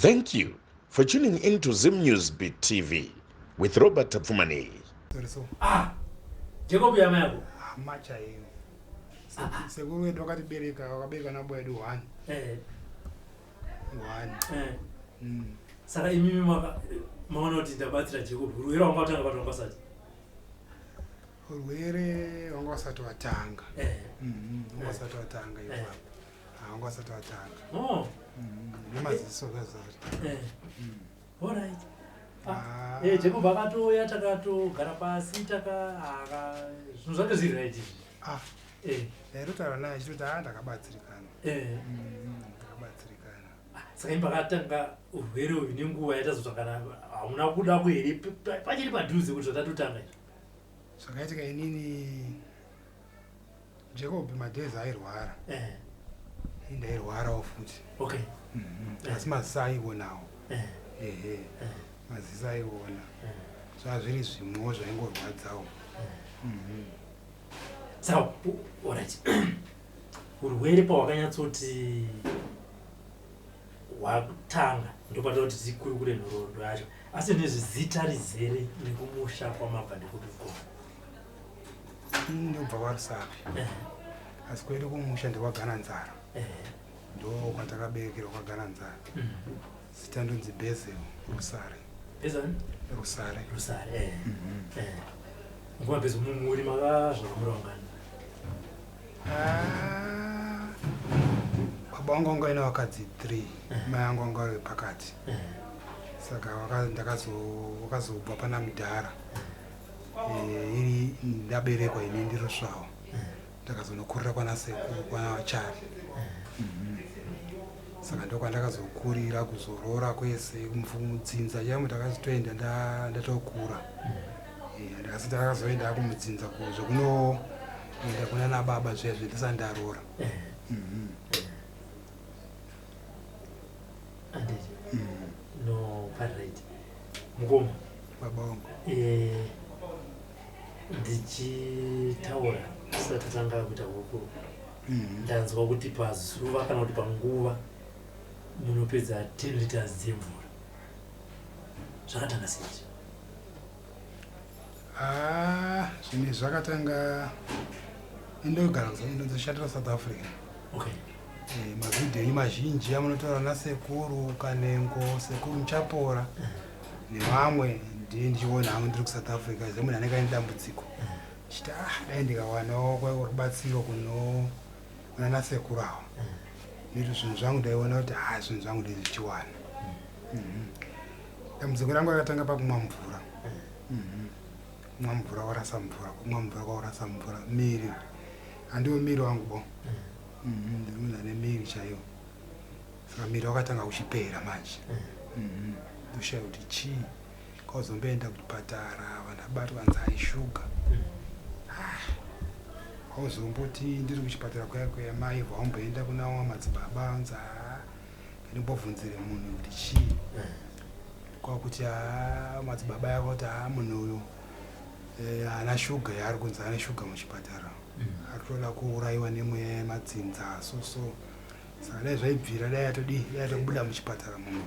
Thank you for tuning in to Zim News Beat TV with Robert Tapfumaneyi. Sorry, so. Ah, Jacob yama yako. Hama chaiyo. Sekuru wedu wakatibereka, wakabereka nabo wedu one. Eh. One. Eh. Saka imimi maka maona kuti ndabatsira Jacob. Urwere wanga watanga pati wanga usati. Urwere wanga usati watanga. Eh. Wanga usati watanga Eh. ipapo. Wanga usati watanga. Oh. Nemaziso zvazati. Eh. All right. Ah. Eh, Jacob akatouya takatogara pasi taka aka zvinhu zvake zviri right izvi. Ah. Eh. Ndaitotaura naye achitoti ah ndakabatsirikana. Eh. Ndakabatsirikana. Saka imi pakatanga urwere uyu nenguva yatazotsvakana hamuna kuda kuhere pachiri padhuze kuti zvatatotanga izvi. Zvakaitika inini Jacob madays airwara. Eh. Ini ndairwarawo futi. Okay. Asi maziso aionawo. Eh. Ehe. Eh. Maziso aiona. Eh. Zvazviri zvimwewo zvaingorwadzawo. Saka alright. Urwere pahwakanyatsoti hwatanga ndopatoda kuti tikurukure nhoroondo yacho. Asi nezvezita rizere nekumusha kwamabva ndekupi koko? Ini ndobva kwaRusape. Eh. Asi kwedu kumusha ndekwaGananzara. Eh. Ndo kwatakaberekerwa kwaGananzara. Zita ndonzi Bezel Rusare. Bezel? Rusare. Rusare, eh. Eh. Nguva Bezel mumhuri makazvarwa muri vangani? Ah, baba vangu vanga vaine vakadzi 3, mai vangu vanga vari vepakati. Saka wakazobva pana mudhara. Iri ndaberekwa ini ndiro svawo. Ndakazonokurira kwana sekuru kwana Chari. Saka ndokwandakazokurira kuzoroora kwese kumudzinza chaimo ndakazotoenda ndatokura. Ndakasi ndakazoenda kumudzinza zvekunoenda kuna nababa zviya zvendisati ndaroora. Anditi. No, parate. Mukoma. Baba wangu. Ndichitaura tisati tatanga kuita hurukuro. Ndanzwa kuti pazuva kana kuti panguva munopedza 10 liters dzemvura. Zvakatanga sei izvi? Ah, zvinhu izvi zvakatanga indogara indozoshandira South Africa. Okay. Mavhidhiyo enyu mazhinji amunotaura nasekuru Kanengo, sekuru Muchapora nevamwe ndiye ndichiona hangu ndiri kuSouth Africa semunhu anenge aine dambudziko. Ndichiti ah dai ndikawanawo rubatsiro kuno kuna nasekuru ava. Nekuti zvinhu zvangu ndaiona kuti ah zvinhu zvangu ndizvichiwana. Dambudziko rangu rakatanga pakumwa mvura. Kumwa mvura warasa mvura, kumwa mvura kwaurasa mvura. Miri. Handiwo miri wangu bo. Ndiri munhu ane miri chaiyo. Saka miri wakatanga kuchipera manje. Ndoshaya kuti chii. Kwauzomboenda kuchipatara, vandabatwa nzai shuga. Wauzomboti ndiri kuchipatara kuya kuya mai vaumboenda kuna vamwe madzibaba anzi haa ndimbobvunzire munhu kuti chii. Kwakuti haa madzibaba yako kuti haa munhu uyu haana shuga yaari kunzi ane shuga muchipatara. Ari kutoda kuurayiwa nemweya yemadzinza so so. Saka dai zvaibvira dai atodii dai atobuda muchipatara muno.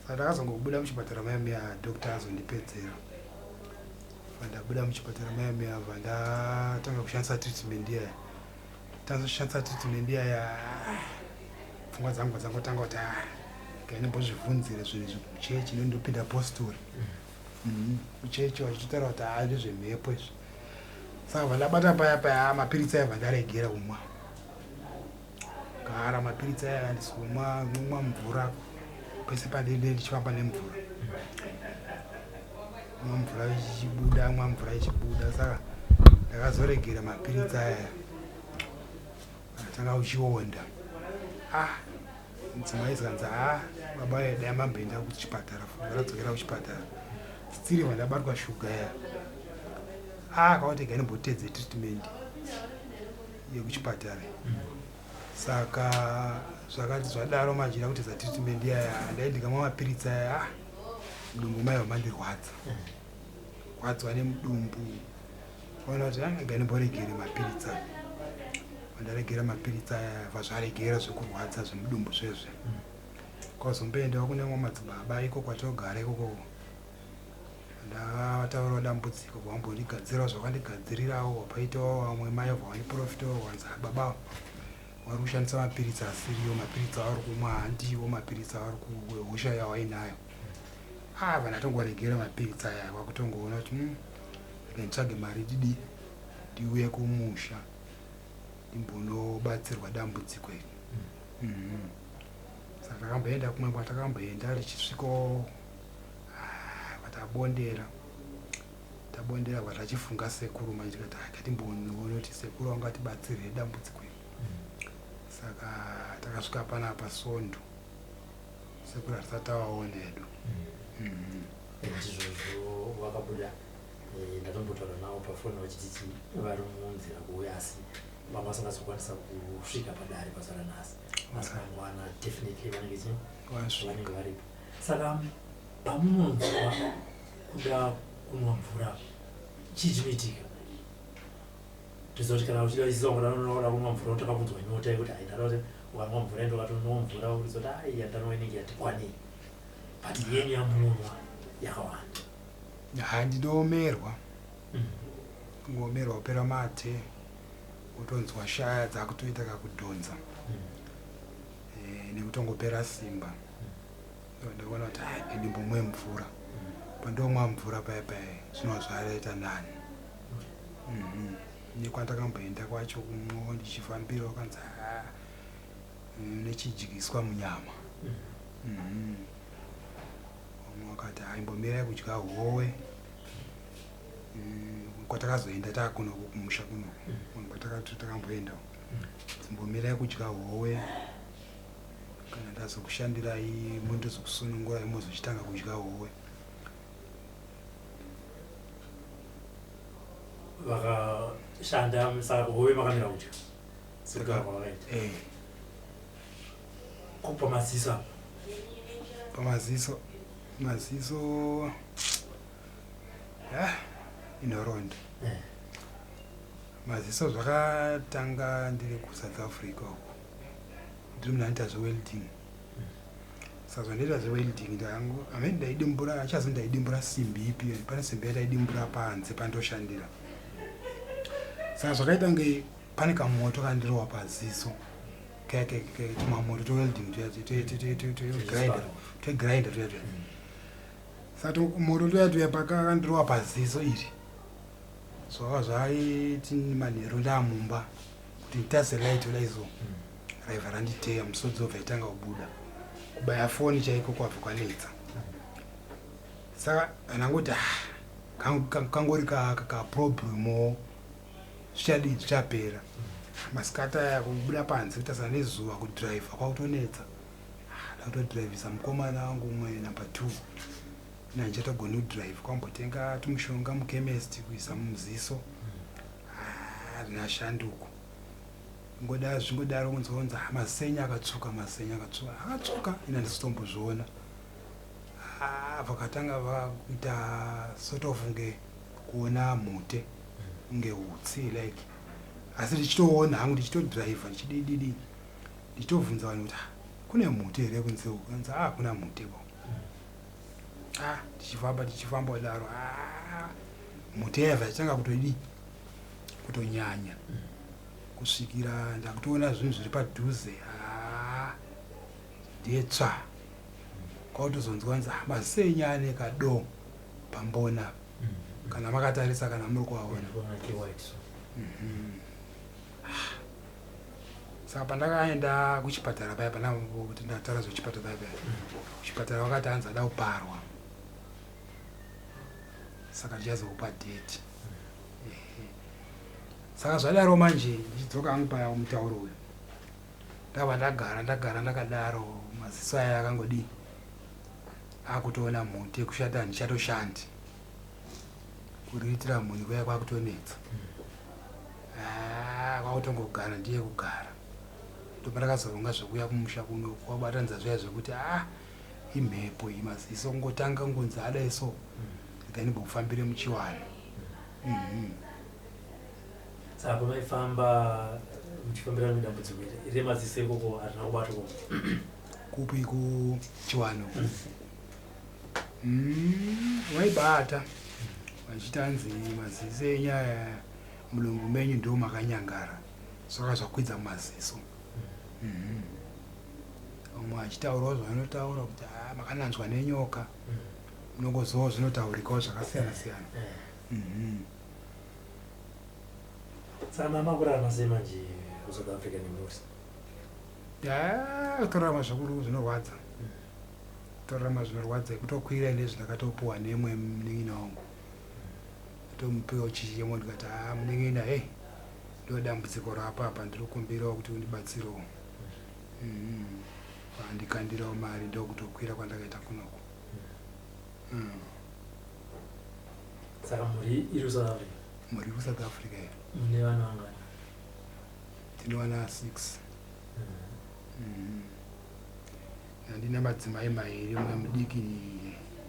Saka ndakazongobuda muchipatara maya muya doctor azondipedzera. Vandabuda muchipatara maya muya vandatanga kushandisa treatment iya. Tazoshandisa treatment iya ya pfungwa dzangu dzangotanga kuti ah ndaimbozvibvunzire zvinhu izvi kuchechi ndopinda postori. Kuchechi vachitotaura kuti ah ndezvemhepo izvi. Saka vandabata paya paya mapiritsi aya vandaregera kumwa. Gara mapiritsi aya handisi kumwa, kumwa mvura pese pandinenge ndichifamba nemvura. Mwa mvura ichibuda, mwa mvura ichibuda. Saka ndakazoregera mapiritsi aya. Akatanga uchionda. Ah, mudzimai zikanzi ah baba aya dai mamboenda kuchipatara futi ndakadzokera kuchipatara. Stiri vandabatwa shuga ya. Ah, kakuti rega ndimbotedze treatment yekuchipatara. Saka zvakati zvadaro manje ndakutedza treatment yaya ndai ndikamwa mapiritsi aya ah mudumbu maiva mandirwadza. Rwadzwa nemudumbu. Vaona kuti ah rega ndimboregere mapiritsi aya. Vandaregera mapiritsi aya bva zvaregera zvekurwadza zvemudumbu zvezve. Kwazomboendawo kune vamwe madzibaba iko kwatogara ikoko ndakataurawo dambudziko vambondigadzirawo zvakandigadzirirawo paitawo vamwe mai vavandiprofitawo vanzi ah, baba wari kushandisa mapiritsi asiriyo mapiritsi avari kumwa handiwo mapiritsi avari kuhosha yawainayo ah vanhu atongoregera mapiritsi aya kwakutongoona kuti hmm, rega nditsvage mari didi ndiuye kumusha ndimbonobatsirwa dambudziko iri mm. Saka takamboenda kumwe kwatakamboenda richisviko ah, kwatabondera tabondera kwatachifunga sekuru manje tikati ah, ngatimboona kuti sekuru vangatibatsire dambudziko iri mm. Saka takasvika panapa Sondo sekuru hatisati tavaona hedu mm. Ndizvozvo vakabuda eh, ndatombotaura navo pafoni vachiti chi vari munzira kuuya asi vanga vasingazokwanisa kusvika padare pazuva ranhasi asi mangwana definitely vanenge chi vanenge varipo. Saka pamunonzwa kuda kunwa mvura chii chinoitika? Toziva kuti kana uchida uchiziva kuda kunwa mvura utakakunzwa nyota yekuti hai ndada kuti ukanwa mvura ende ukatonwa mvura urizoti ai yandanwa inenge yatikwanei, but yenyu yamunonwa yakawanda? Ha, ndinoomerwa. Kungoomerwa kupera mate, wotonzwa shaya dzakutoita kakudhonza nekutongopera simba. Ndaona kuti hai ndimbomwe mvura. Pandomwa mvura paya paya zvinova zvaita nani. Nekwandakamboenda kwacho kumwewo ndichifambira wakanzi ha nechidyiswa munyama. Vamwe vakati hai mbomirai kudya howe. Kwatakazoenda taakunoku kumusha kunoku kwatakati takamboenda dzimbomirai kudya howe kana ndazokushandirai mondozokusunungurai mozochitanga kudya howe. Vakashanda saka hove makamira kudya sekutaura kwavakaita? Eh. Kupa maziso apa? Pamaziso, maziso ah, inhoroondo. Maziso zvakatanga ndiri kuSouth Africa uko ndiri munhu anoita zvewelding. Saka zvandoita zvewelding ndangu amene ndaidimbura achazi ndaidimbura simbi ipi, pane simbi yataidimbura panze pandoshandira. Saka zvakaita kunge pane kamoto kandirowa paziso tumamoto twewelding twegrinder tuya tuya. Saka moto tuya tuya pakakandirowa paziso iri zvava zvaiti manheru ndamumba kuti nditase light kudai so raibva randiteya musodzi wobva itanga kubuda kubaya foni chaiko kwabva kwanetsa. Saka ndangoti ah, kangori kaproblemo zvichadii zvichapera. Masikati aya kubuda panze kutasana nezuva kudhiraivha kwakutonetsa. Ah, ndakutodhiraivhisa mukomana wangu umwe number 2 nanchatogoni kudhiraivha kwambotenga tumushonga muchemist kuisa muziso. Ah, rinashanduko ngoda zvingodaro kunzonza masenya akatsvuka masenya akatsvuka akatsvuka ina ndisitombozviona. Ah, vakatanga vakuita sort of nge kuona mhute kunge utsi like asi ndichitoona hangu ndichitodhiraivha ndichidididi ndichitobvunza vanhu kuti ah, kune mhute here kunze uku? Anzi ah kuna mhute ko. Ah, tichifamba tichifamba kudaro ah, mhute yaibva ichitanga kutodii kutonyanya kusvikira ndakutoona zvinhu zviri padhuze. Ah, ndiye tsva kwakutozonzwa nzi ah, masenya ane kado pambona kana makatarisa kana muri kuaona. Ndikuona ke-white so. Saka pandakaenda kuchipatara paya pana kuti ndataura zvechipatara paya paya kuchipatara vakati hanzi ada kuparwa saka tichazokupa date. Ehe. Saka zvadaro manje ndichidzoka hangu paya mutauro uyu ndabva ndagara ndagara ndakadaro maziso aya akangodii akutoona mhute kushata handichatoshandi kuriitira mhuni kuya kwakutonetsa. Ah, kwakutongogara ndiye kugara ndopandakazoronga zvekuuya kumusha kuno kwabatanidza zviya zvekuti ah imhepo iyi maziso kungotanga ngunzi adai so rega ndimbokufambire muchiwano. Saka pamaifamba muchifambirana nedambudziko iri remaziso ikoko harina kubatwa? Kupi? Kuchivanhu? Vaibata vachiti hanzi maziso enyaya mulungu menyu ndo makanyangara, saka zvakwidza mumaziso. Umwe achitaurawo zvavanotaura kuti "Ah, makananzwa nenyoka." Munongozivawo zvinotaurikawo zvakasiyana siyana. Saka mama kurarama sei manje kuSouth Africa nemhuri? Ya, kutorarama zvikuru zvinorwadza, kutorarama zvinorwadza. Kutokwira nezvindakatopuwa nemwe munin'ina wangu, tomupiwa chichemo, ndikati, "Ha, munin'ina, hei, ndo dambudziko rapapa, ndiri kukumbirawo kuti undibatsirewo." Vandikandirawo mari, ndokutokwira kwandakaita kunoku. Saka mhuri iri kuSouth Africa? Mhuri iri kuSouth Africa iyo. Mune vana vangani? Tinowana 6. Ndine madzimai mairi, mumwe mudiki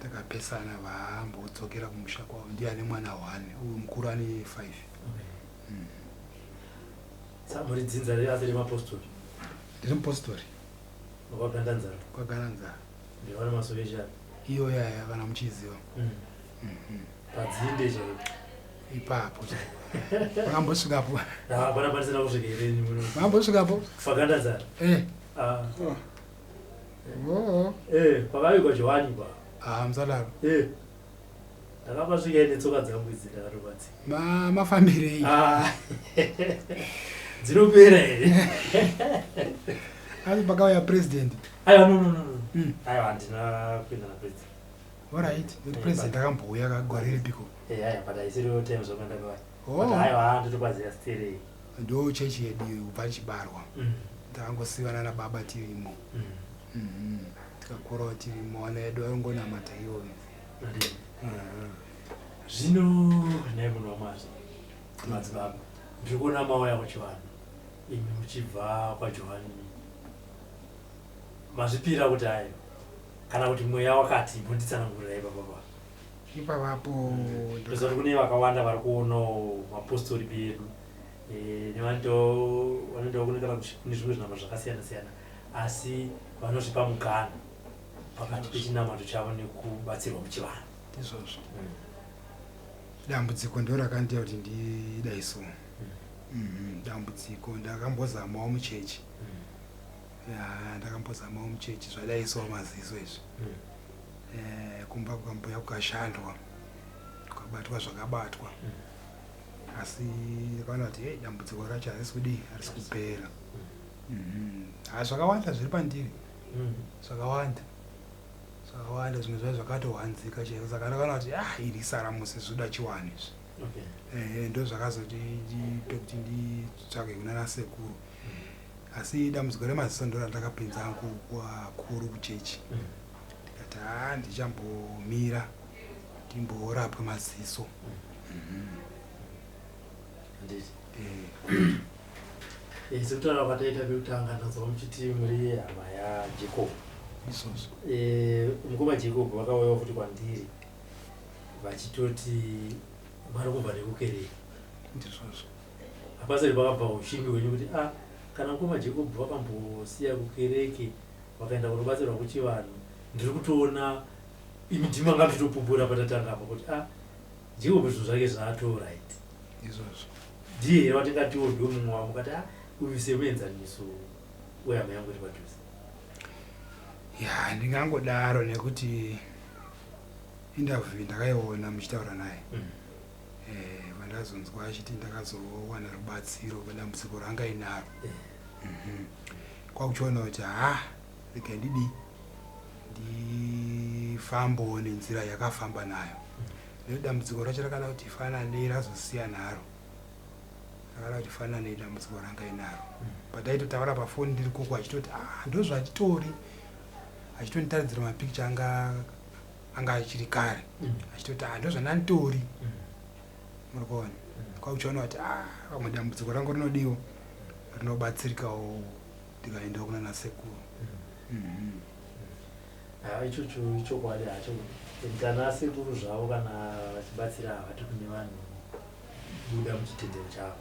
takapesana, vaambodzokera kumusha kwavo, ndiye ane mwana 1, uyu mukuru ane 5. Saka muri dzinza reasi remapostori? Ndiri mupostori. Wakaganda nzara? Kwagara nzara. Ndevane masoveshani? Iyo yaya, kana muchiziva. Padzinde chaipo? Ipapo makambosvikapo? Hapana patisina kusvika here? Makambosvikapo? Paganda nzara. Eh. Ah. Oo. Eh, pakavigwa Johani pa. Ah, musadaro. Eh. Ndakapasvika netsoka dzangu idzi, ndakatobatsira. Mafambirei? Ah. Dzinopera here? Asi pakauya president? Aiwa, no, no, no, no. Aiwa, handina kuenda napresident. Alright, nekuti president akambouya kagore ripiko. Eh, aiwa, but haisiriyo time zvako ndakauya. Oh. But aiwa, ndotopaziya sterei. Ndo chechi yedu iyo, kubva tichibarwa. Takangosiyana nababa tirimo. Tikakurawo tirimo, vana vedu varingonamata iyoyo. Andini. Zvino nhai munhu waMwari, madzibaba, ndiri kuona mauya kuchivanhu, imi muchibva kwaJohani, mazvipira kuti ayo, kana kuti mweya wakati mbonditsanangurirai baba? Ipavapo. Ndoziva kuti kune vakawanda vari kuonawo mapostori pedu, nevanhu vanoendawo kune kana kune zvimwe zvinamato zvakasiyana siyana, asi vanozvipa mukana pakati pechinamato chavo nekubatsirwa muchivanhu. Izvozvo, dambudziko ndo rakandiita kuti ndidai so. Dambudziko ndakambozamawo muchechi. Ya, ndakambozamawo muchechi, zvadaisawo maziso izvi. Kumba kukamboya kukashandwa, kukabatwa zvakabatwa, asi ndakaona kuti hey, dambudziko racho harisi kudii, harisi kupera. Ha, zvakawanda zviri pandiri, zvakawanda, zvakawanda, zvimwe zvacho zvakatowanzika chaiko. Saka ndakaona kuti ah, iri saramusi, zvoda chiwani izvi. Ehe, ndo zvakazoti ndipe kuti nditsvake kuna nasekuru, asi dambudziko remaziso ndo randakapinza hangu kwakuru kuchechi. Ndikati, ha, ndichambomira ndimborapwe maziso. Handiti? Eh. Sekutaura kwataita pekutanga, ndanzwa muchiti muri hama yaJacob. Izvozvo. Mukoma Jacob vakauyawo futi kwandiri vachitoti vari kubva nekukereke. Ndizvozvo. Hapasati pakabva ushingi hwenyu kuti a kana mukoma Jacob vakambosiya kukereke vakaenda kunobatsirwa kuchivanhu, ndiri kutoona imi ndimi manga muchitopupura patatanga apa kuti a Jacob zvinhu zvake zvaato right? Izvozvo. Ndiye here watingatiwo ndo mumwe wavo mukati a uyu semuenzaniso wehama yangu iri padhuze? Ya, ndingangodaro nekuti interview ndakaiona muchitaura naye. Vandazonzwa achiti ndakazowana rubatsiro padambudziko ranga inaro. Kwakuchiona kuti ha, rega ndidii, ndifambowo nenzira yakafamba nayo, nekuti dambudziko racho rakada kuti fananei, razosiya naro, rakada kuti fananei dambudziko ranga inaro. Pataitotaura pafoni ndiri koko, achitoti, ah, ndozvachitori, achitonditaridzira mapikicha anga achiri kare, achitoti, ah, ndozvandanditori. Muri kuona, kwakuchiona kuti ah, pamwe dambudziko rangu rinodiwa, rinobatsirikawo ndikaendawo kuna nasekuru. Ha, ichocho ichokwadi hacho. Kana sekuru zvavo kana vachibatsira, havati kune vanhu buda muchitendero chavo.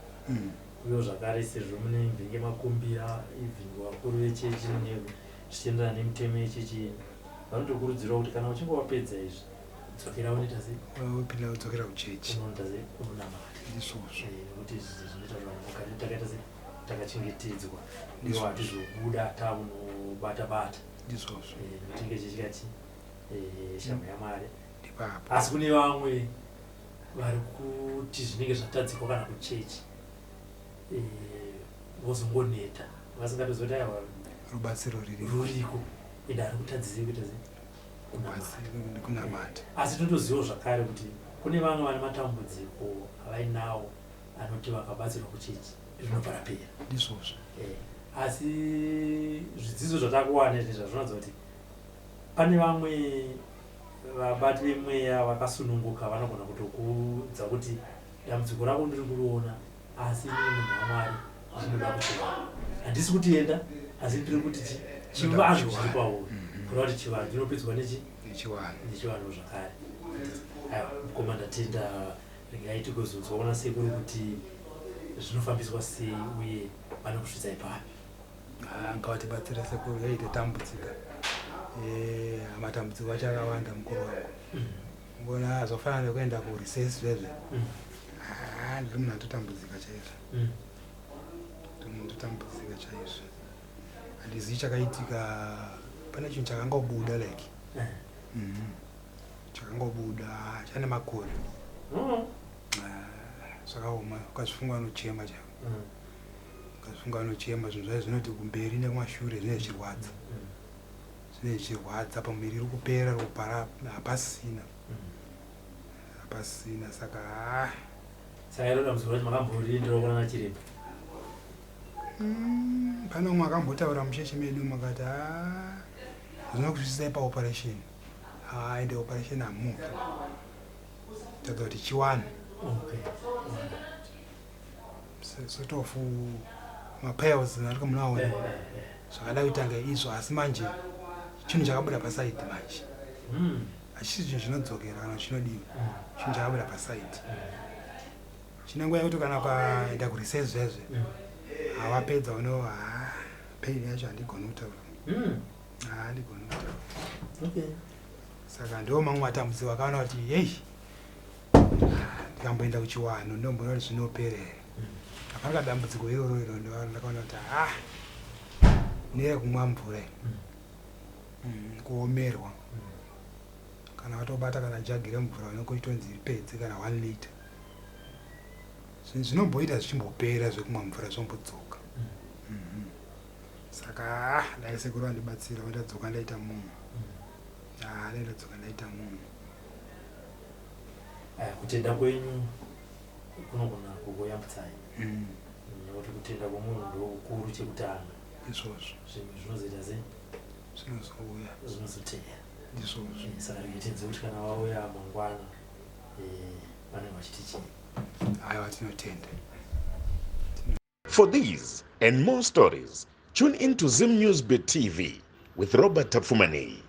Uyewo zvakare, sezvo munenge makumbira even vakuru vechechi zvichienderana nemitemo yechechi yedu vanotokurudzirwa kuti kana uchinge wapedza izvi dzokera unoita sei wopinda kudzokera kuchechi unoita sei unonamata ndizvozvo eh, nekuti izvi zvinoita kuti vanhu vagare takaita sei takachengetedzwa ndiwo hatizobuda taunobata bata ndizvozvo eh, nekuti inge chichikati eh, shamhu yamwari ndipapo asi kune vamwe vari kuti zvinenge zvatadzikwa kana kuchechi vozongoneta vasingatozivi kuti aiwa rubatsiro ririko ruriko ende ari kutadzisei kuita sei kunamata kunamata asi totozivawo zvakare kuti kune vamwe vane matambudziko avainawo anoti vakabatsirwa kuchechi rinobva rapera ndizvozvo eh, asi zvidzidzo zvatakuwana izvi zvazvinoratidza kuti pane vamwe vabati vemweya vakasununguka vanogona kutokuudza kuti dambudziko rako ndiri kuriona asi inini munhu wamwari ndinoda kuchivanhu handisi kuti enda asi ndiri kuti chivanhu chiri pauri mhm. kureva kuti chivanhu chinopedzwa nechi nechivanhu nechivanhu zvakare aiwa mukoma ndatenda regai tigozonzwa kuna sekuru kuti zvinofambiswa sei uye vanokusvitsai papi ah, ngavatibatsire sekuru yei tatambudzika eh, matambudziko acho akawanda mukuru wangu mm. Mbona zvafanana nekuenda kurecess zvezve. Mm. Ah, ndiri munhu atotambudzika chaizvo. Mm. Ndiri munhu atotambudzika chaizvo. Handizivi chakaitika pane chinhu chakangobuda like. Eh. Mm. Chakangobuda chane makore. Mm. Ah, zvakaoma ukazvifunga unochema chaiko. Mm. Ukazvifunga unochema zvinhu zvayo zvinoti kumberi nekumashure zvinenge zvichirwadza. Mm. Zvinenge zvichirwadza pamuviri iri kupera ropa hapasina hapasina saka haa saka iro dambudziko racho makamborindira kunana chiremba mm, pane umwe akambotaura muchechi medu makati haa zvinokusvisai paoperation haa ende operation hamufi tadza kuti chiwani okay. Sort of mapiles ariko munaona eh, eh, eh. zvakada kuita nga izvo asi manje chinhu chakabuda pasaidi manje hmm. hachisi chinhu chinodzokera kana chinodiwa hmm. chinhu chakabuda pasaidi chine nguva yekuti kana ukaenda kuresearch zvezve hawapedza uno ha pain yacho handigoni kutaura handigoni kutaura okay. Saka ndiwo mamwe matambudziko akaona kuti yei ndikamboenda kuchiwanhu ndomboona kuti zvinopera here hapana kadambudziko iroro iro ndakaona kuti ha ah, nerekumwa mvura mm, kuomerwa kana watobata kana jagi remvura unongoitonzi ipedze kana one liter zvinhu zvinomboita zvichimbopera zvekumwa mvura zvombodzoka mhm. Saka ah, dai sekuru vandibatsira vandadzoka ndaita munhu ah, dai ndadzoka ndaita munhu. Eh, kutenda kwenyu kunogona kukuyambutsai mm. Nekuti kutenda kwemunhu ndokukuru chekutanga. Izvozvo zvinhu zvinozoita sei zvinozouya zvinozoteera ndizvozvo eh, saka regai kuti kana vauya mangwana eh, vanenge vachiti chii aiwa tinotenda For these and more stories, tune in to Zim News Bit TV with Robert Tapfumaneyi.